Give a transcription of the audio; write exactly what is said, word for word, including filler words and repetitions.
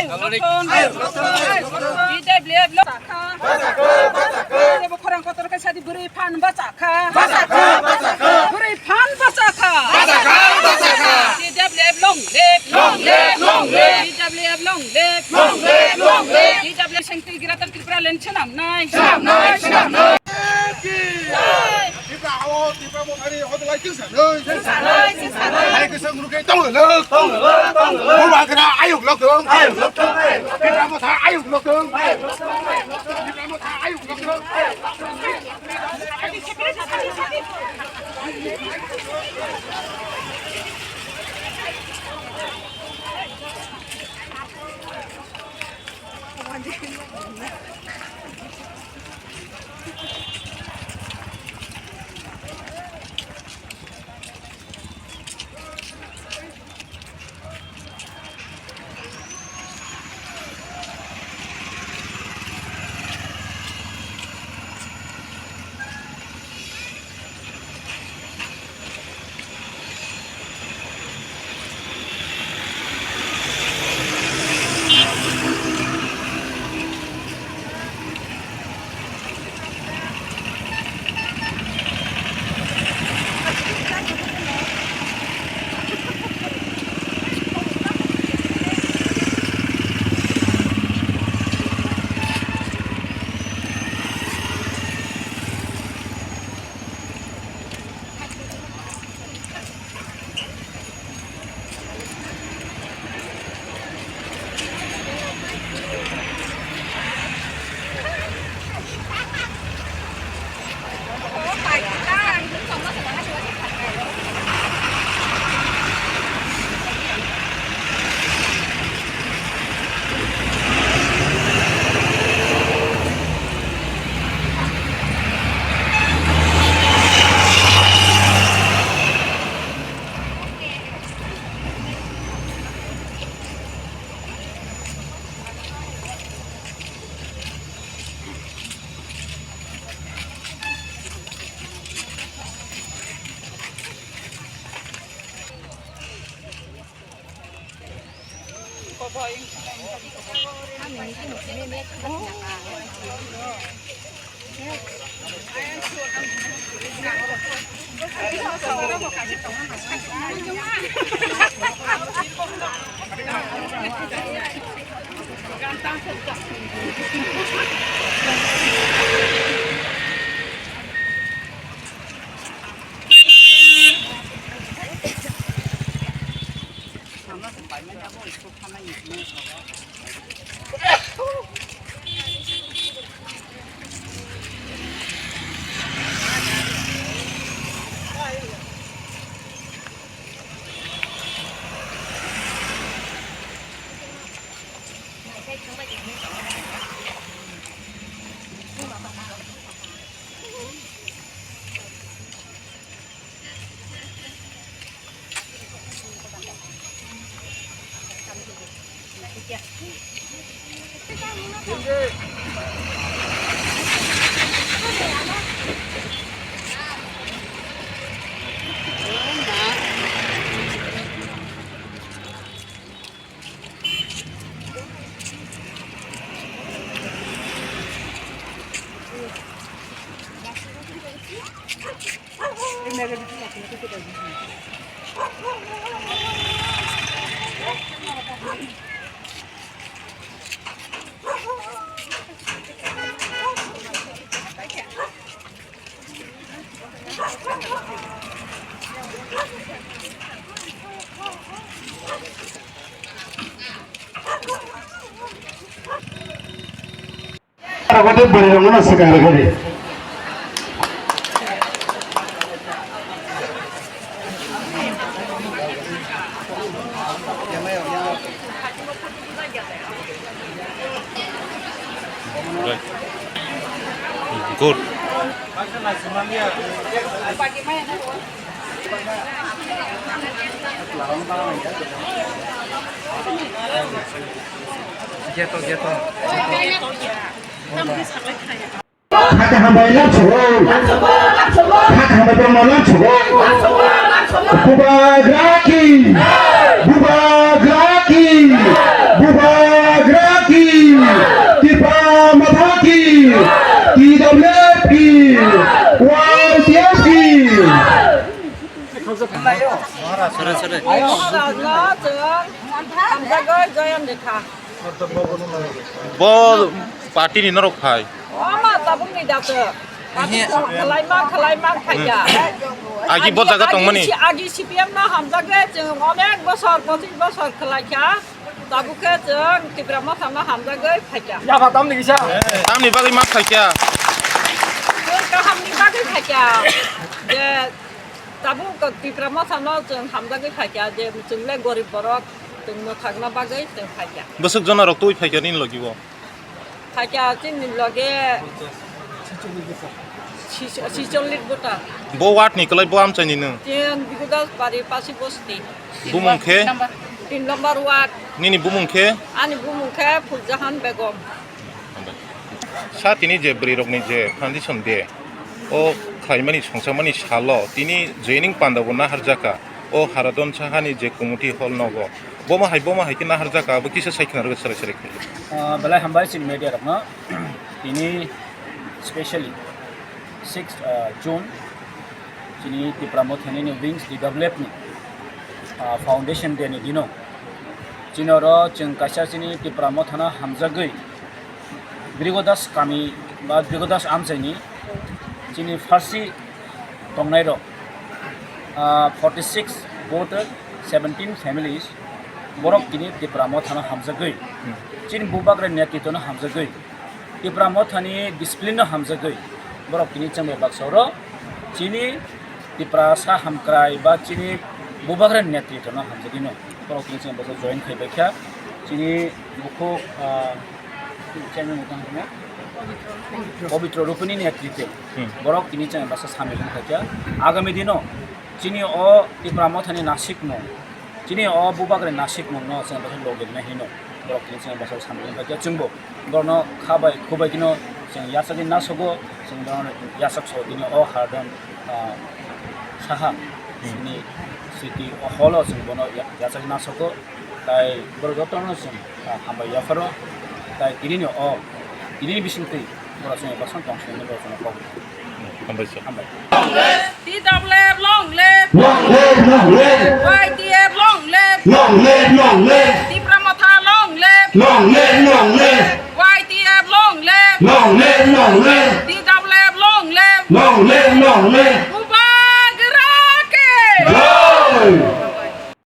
Lockdown. Lockdown. B W F lockdown. Bwrwi phan bachakha. Bwrwi phan bachakha. B W F long live. Long live, long live. B W F long live. Long live, long live. B W F sengtwi Greater Tipraland swnamnai. Swnamnai, swnamnai. Tipra hao, Tipra Motha ni hodelai chwng sanwi. Chwng sanwi, chwng sanwi. Hai khe chwng rwgwi tong lok, tong lok, tong lok. Bubagra ayuk lok thung. Ayuk lok thung, ayuk lok thung. Tipra Motha ayuk lok thung. Tipra Motha ayuk lok thung. Aro kote bwrwi rok no swkang rwgwi. Good. Geto, geto. Khaka hambai lab sugo. Khaka hambai tongma lab sugo. Bubagra ki. Bubagra ki. Bubagra Sore, sore. Rajno chwng hamjagwi join rikha. Bo party ni norok phai. Omo tabukni da chwng. Party khlaima, khlaima phaikha. Agi bo jaga tongmani. Agi, agi C P M no hamjagwi chwng onek bosor, pochis bosor khlaikha. Tabuk khe chwng Tipra Motha no hamjagwi phaikha. Tamni bagwi ma phaikha? Chwng kahamni bagwi phaikha. Je tabuk Tipra Motha no chwng hamjagwi phaikha, je chwng le gorib borok, chwng mwthangna bagwi chwng phaikha. Bwswk jona rok twi phaikha nini logi o? Phaikha chini loge sis-, sicholish bota. Bo ward ni kwlai bo amchai ni nwng? Chini Bikudas Bari Pasi Bosti. Bumung khe? Tin number ward. Nini bumung khe? Ani bumung khe Phuljahan Begum. Sa tini je bwrwi rokni je foundation day, o khlaimani songchakmani salo tini joining panda bo naharjaka, o Haradon Sahani je community hall nogo, bomo hai, bomo hai khe naharjaka, abo kisa sai khna rwgwi sarai sarai khlai. Ah, belai hambai chini media rokno. Tini specially six, ah, June chini Tipra Mothani ni Wings D W F ni, ah, foundation day ni dino chini oro chwng kaisa chini Tipra Mothano hamjagwi Grigodas kami ba Grigodas amchaini chini pharsi tongnai rok, ah, forty six voter, seventeen families, borok tini Tipra Mothano hamjagwi, chini bubagra netritwno hamjagwi, Tipra Mothani discipline no hamjagwi, borok tini chengbai baksa oro chini Tiprasa hamkrai ba chini bubagra netritwno hamjagwino borok tini chengbai baksa join khai baikha. Chini bukhuk, ah, Chairman ni tong hwnwi Pabitro Rupini ni netrite. Hmm. Borok tini chwng basa samil wng kha khe. Agami dino chini o Tipra Mothani nasikmung, chini o bubagra nasikmung no chwng basa logi rwna hino. Borok tini chwng basa samil wng kha khe. Chwngbo borokno kha bai, khu bai kheno chwng yachagwi nasogo, chwng borokno yachak sogo tini o Haradon, ah, Saha ni city o hall o chwng bono ya-, yachagwi nasogo. Tai borok jotono chwng, ah, hambai yapharo. Tai tinini o, tinini bisingtwi borok chwng bwswng tong swngnai borok chwngno kok. Hambai sir. Hambai. T W F long live! Long live, long live! Y T F long live! Long live, long live! Tipra Motha long live! Long live, long live! Y T F long live! Long live, long live! T W F long live! Long live, long live!